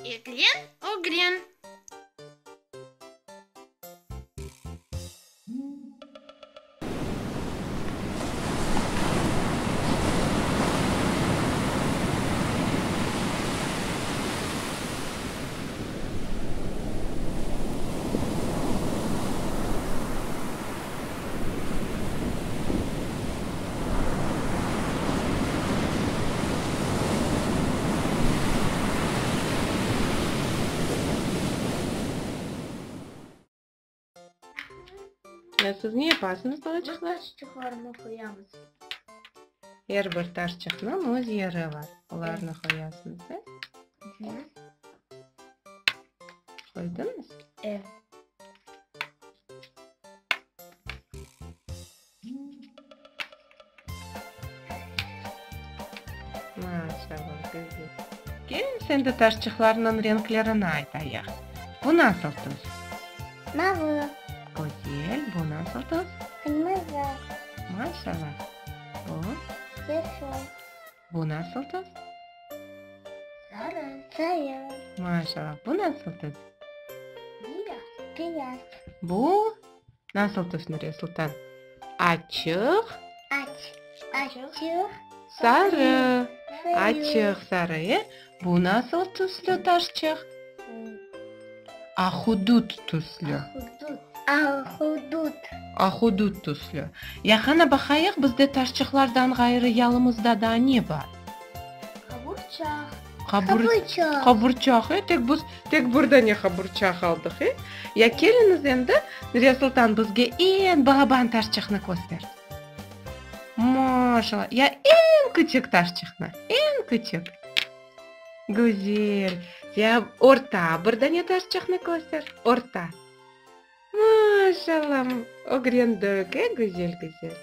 Eglen, ögren. Ya siz ne yapasıñız, balaçıqlar? Biz taşçıqlarnı qoyamız. Er bir taşçıqnıñ öz yeri bar. Olarnı qoyasıñız, e? Qoydıñız? Evet. Maşallah, güzel. Keliñiz endi taşçıqlarnıñ renklerini aytayıq. Bu nasıl tüs? Mavı. Güzel. Bu nasıl tüs? Qırmızı. Maşallah. Bu? Yeşil. Bu nasıl tüs? Sarı. Sarı. Maşallah. Bu nasıl tüs? Beyaz. Beyaz. Bu nasıl tüs, Nuriye Sultan? Açıq. Aç. Açıq. Sarı. Açıq sarı, e? Bu nasıl tüslü taşçıq? Ahudut tüslü. Ahudut. Ahudut. Ahudut tüslü. Ya qana baqayıq, bizde taşçıqlardan ğayrı yalımızda daa ne bar? Qaburçaq. Qaburçaq. Qaburçaq, e? Tek biz, tek bir dane qaburçaq aldıq, e? Ya keliñiz endi, Nuriye Sultan bizge eñ balaban taşçıqnı köster. Maşallah! Ya eñ küçük taşçıqnı, eñ küçük. Güzel! Ya orta bir dane taşçıqnı köster, orta. Maşallah! Ögrendik, e, güzel, güzel.